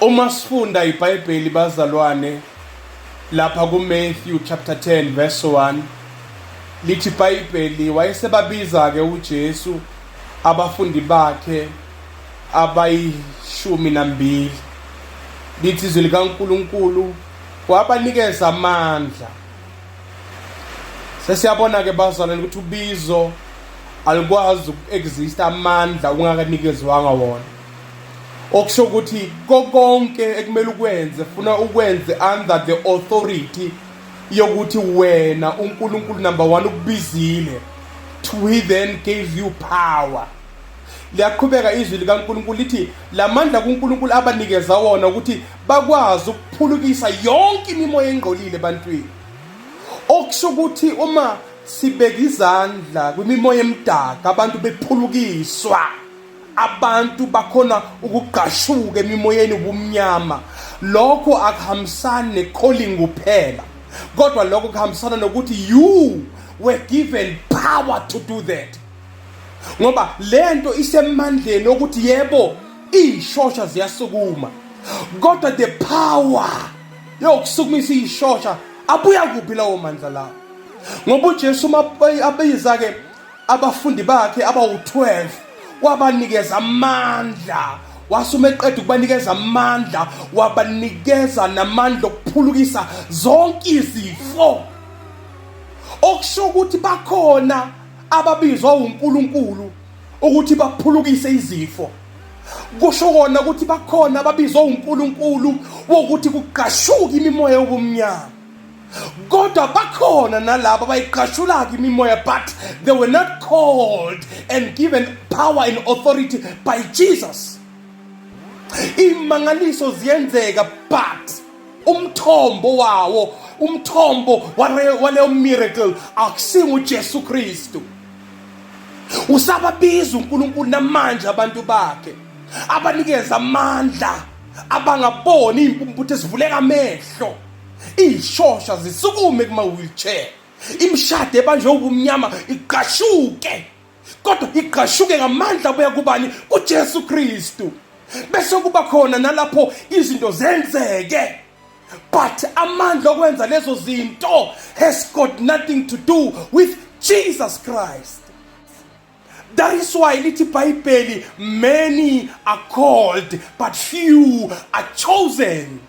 Uma sifunda iBhayibheli, bazalwane, lapha kuMatthew chapter 10 verse 1, lithi iBhayibheli, wayesebabiza ke uJesu abafundi bakhe abayi-12. Lithi izwi likaNkulunkulu, wabanikeza amandla. Sesiyabona ke, bazalwane, ukuthi ubizo alikwazi uku-exist amandla ungakanikezwanga wona, okusho ukuthi konke ekumele ukwenze funa ukwenze under the authority yokuthi wena uNkulunkulu, number 1, ukubizile to he then gave you power. Liyaqhubeka izwi likaNkulunkulu, lithi lamandla kuNkulunkulu abanikeza wona ukuthi bakwazi ukuphulukisa yonke imimoya engcolile ebantwini, okusho ukuthi uma sibeka izandla kwimimoya emdaka, abantu bephulukiswa, abantu bakhona ukugqashuka emimoyeni ubumnyama. Lokho akuhambisani ne-calling kuphela, kodwa lokho kuhambisana nokuthi you were given power to do that, ngoba lento isemandleni ukuthi yebo, iy'shosha ziyasukuma, kodwa the power yokusukumisa iy'shosha abuya kuphi lawo mandla lawo? Ngoba uJesu uma abiza ke abafundi bakhe abawu-12, wabanikeza amandla. Wasume eqeda ukubanikeza amandla, wabanikeza namandla okuphulukisa zonke izifo, okusho ukuthi bakhona ababizwa uNkulunkulu ukuthi baphulukise izifo. Kusho kona ukuthi bakhona ababizwa uNkulunkulu wokuthi kuqashuke imimoya yobumnyama, kodwa bakhona nalabo abayiqashulaka imimoya, but they were not called and given power and authority by Jesus. Imangaliso ziyenzeka, but umthombo wawo, umthombo waleyo miracle akusingu Jesu Kristu. Usababiza uNkulunkulu namanje abantu bakhe, abanikeza amandla, abangaboni impumputhe ezivuleka amehlo, ishosha zisukume kuma wheelchair, imishado ebanjwe ubumnyama iqashuke, kodwa iqashuke ngamandla abuya kubani? KuJesu Kristu. Bese kuba khona nalapho izinto zenzeke, but amandla okwenza lezo zinto has got nothing to do with Jesus Christ. That is why lithi iBhayibheli, "Many are called but few are chosen."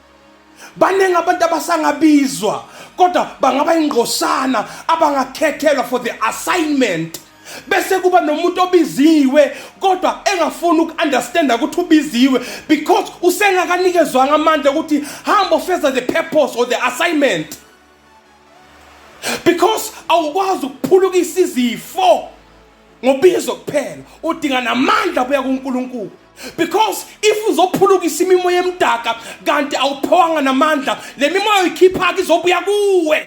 Baningi abantu abasangabizwa, kodwa bangaba ingqosana abangakhethelwa for the assignment. Bese kuba nomuntu obiziwe kodwa engafuni uku-understanda ukuthi ubiziwe, because usengakanikezwanga amandla ukuthi hamba ufeza the purpose or the assignment, because awukwazi ukuphulukisa izifo ngobizo kuphela, udinga namandla abuya kuNkulunkulu, because if uzophulukisa imimoya emdaka kanti awuphewanga namandla, le mimoya uyikhipha izobuya kuwe.